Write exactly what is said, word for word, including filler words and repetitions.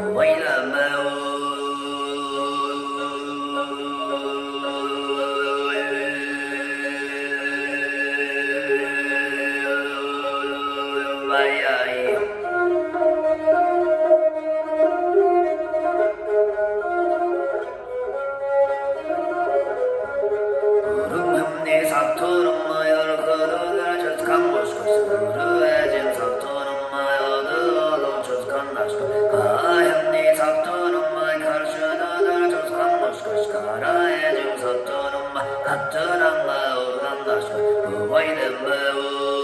Урумчумну сактырымай, ыргырыгар чыткан кушкаш, ыры эжим сактырымай, ыдыылыг чыткан дашкаш, кайымны сактырымай, каршыдыдар чыткан кушкаш, кара эжим сактырымай, каттыраңга урган дашкаш, бывай дембе.